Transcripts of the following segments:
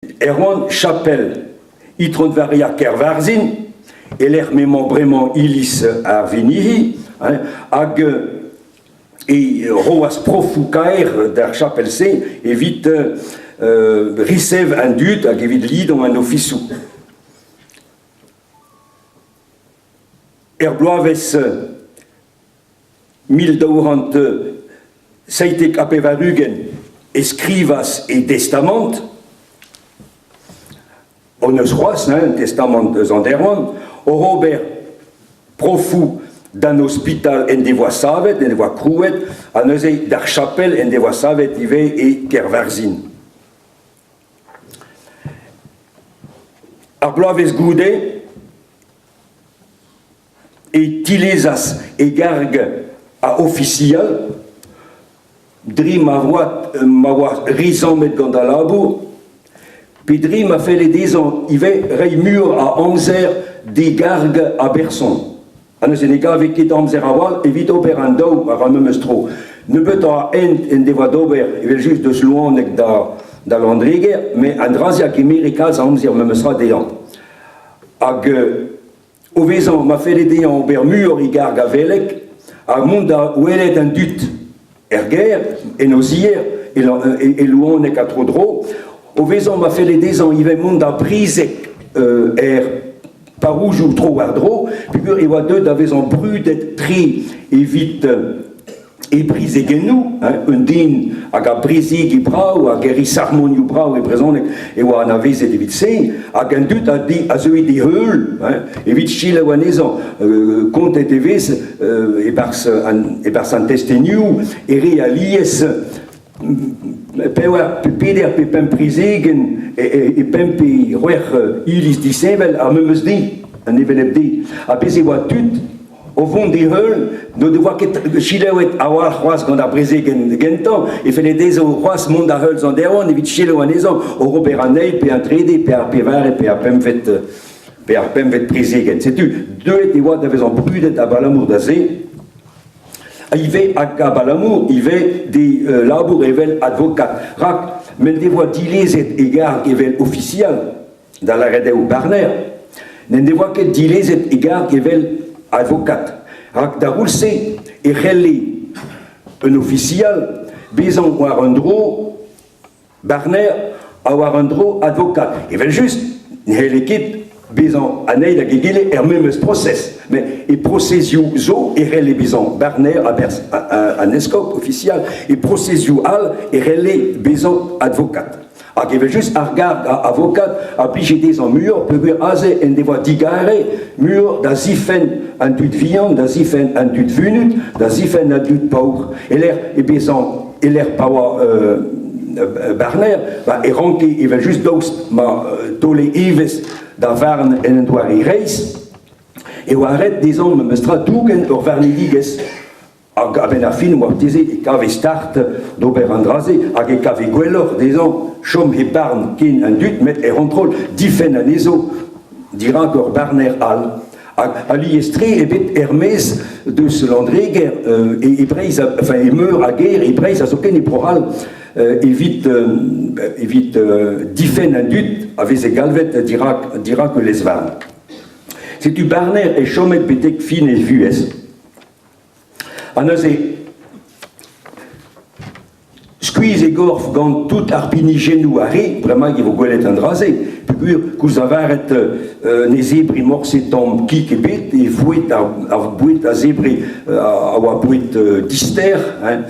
Erwan Chapel, Itron Varia Kervarzhin, e-lec'h m'emañ bremañ iliz ar Vinihi, hein, hag e roas profoù kaer d'ar chapel-se evit resev an dud hag evit lidañ an ofisoù. Er bloavezh 1297 e skrivas e Testamant, hon eus c'hoazh hein, Testamant eus an Erwan, oc'h ober profoù d'an ospital en devoa savet, en devoa krouet, ha neuze d'ar chapel en devoa savet ivez e Kervarzhin. Ar bloavezh goude e tilezas e garg a ofisial dre ma oa, ma oa re zammet gant al labour, pe dre ma felle dezhañ ivez reiñ muioc'h a amzer d'e garg a berson. Ha neuze ne gave ket amzer a-walc'h evit ober an daou war ar memes tro. Nebeutoc'h a hent en devoa d'ober evel-just deus Louaneg da, da Landreger, met an dra-se a gemere kalz a amzer memes tra dezhañ. Hag o vezañ ma felle dezhañ ober muioc'h e garg a veleg ha mont da welet an dud er gêr, en o zier, e Louaneg ha tro-dro, o vezañ ma felle dezhañ ivez mont da Brizeg er parrouzioù tro-war-dro, peogwir e oa deuet da vezañ brudet-tre evit E prezegennoù, hein, un den hag a brezege brav, hag e sarmonioù brav e brezhoneg e oa anavezet evit se, hag an dud a, a zeue d'e heul hein, evit selaou anezhañ. Kontet e vez e-barzh an, e-barzh an testenioù e re alies pevar pe peder pe pemp prezegenn e pemp pe c'hwec'h iliz disheñvel ar memes deiz, an hevelep deiz. Ha bez' e oa tud O vont d'e heul n'o devoa ket selaouet a-walc'h c'hoazh gant ar brezegenn gentañ e felle dezho c'hoazh mont da heul Sant Erwan evit selaou anezhañ oc'h ober an eil pe an trede pe ar pevare pe ar pempvet pe ar pempvet prezegenn. Setu deuet e oa da vezañ brudet abalamour da se ivez hag abalamour ivez d'e labour evel advokad rak m'en devoa dilezet e garg evel ofisial da lâret eo barner, n'en devoa ket dilezet e garg evel alvokad, rak d'ar c'houlz-se e c'helle un ofisial bezañ war un dro barner ha war un dro advokad. Evel-just, n'helle ket bezañ an eil hag egile er memes prosez, met e prosezioù zo e c'helle bezañ barner a-berzh an eskob ofisial, e prosezioù all e c'helle bezañ advokad. Hag evel-just ar garg a avokad a blije dezhañ muioc'h peogwir aze en devoa digare muioc'h da zifenn an dud vihan, da zifenn an dud vunut, da zifenn an dud paour. E-lec'h e bezañ, e-lec'h pa oa barner, ba, e ranke evel-just daoust ma taole evezh da varn en un doare reizh, e oa ret dezhañ memes tra dougen ur varnedigezh. Hag a-benn ar fin marteze e kave start d'ober an dra-se hag e kave gwelloc'h dezhañ chom hep barn ken an dud met er c'hontrol difenn anezho dirak ur barner all. Hag alies-tre eo bet er-maez deus Landreger e Breizh, enfin e meur a gêr e Breizh ha zoken e Bro-C'hall evit, evit difenn an dud a veze galvet dirak, dirak ul lez-varn. Setu barner e chomet betek fin e vuhez. Ha neuze, skuizh e gorf gant tout ar pinijennoù a re, bremañ e vo gwelet an dra-se, peogwir koulz lavaret ne zebre morse tamm kig ebet, e voued ar, ar boued a zebre a oa boued dister, hein,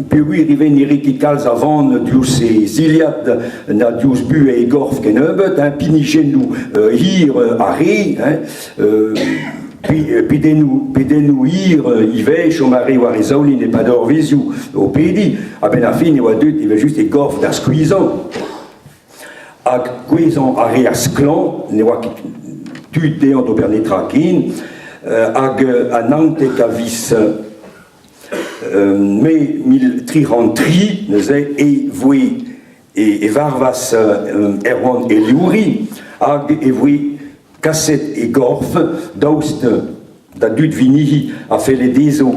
peogwir ivez ne re ket kalz a van diouzh e zilhad na diouzh buhez e gorf kennebeut, hein, pinijennoù hir a re, hein, Pedennoù, pedennoù hir ivez, chom a re war e zaoulin e-pad eurvezhioù o pediñ. A-benn ar fin e oa deuet evel-just e gorf da skuizhañ. Hag kouezhañ a reas klañv, ne oa ket tu dezhañ d'ober netra ken. Hag an 19 a viz Mae 1303 neuze e voe e varvas Erwan Eliouri hag e voe kaset e gorf daoust. Da dud Vinihi a felle dezho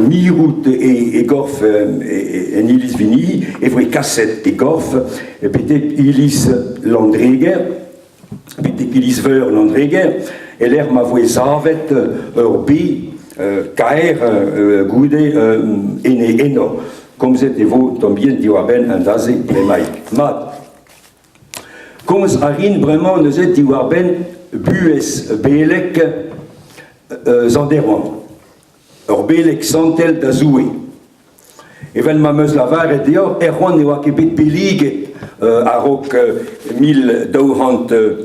mirout e gorf en iliz Vinihi e voe kaset e gorf betek iliz Landreger, betek iliz-veur Landreger, e-lec'h ma voe savet ur bez kaer goude en e enor. Komzet e vo tamm bihan diwar-benn an dra-se bremaik. Mat. Komz a rin bremañ neuze diwar-benn buhez beleg Sant Erwan, ur beleg santel da Zoue. Evel ma 'm eus lavaret deoc'h, Erwan ne oa ket bet belliget a-raok 1200.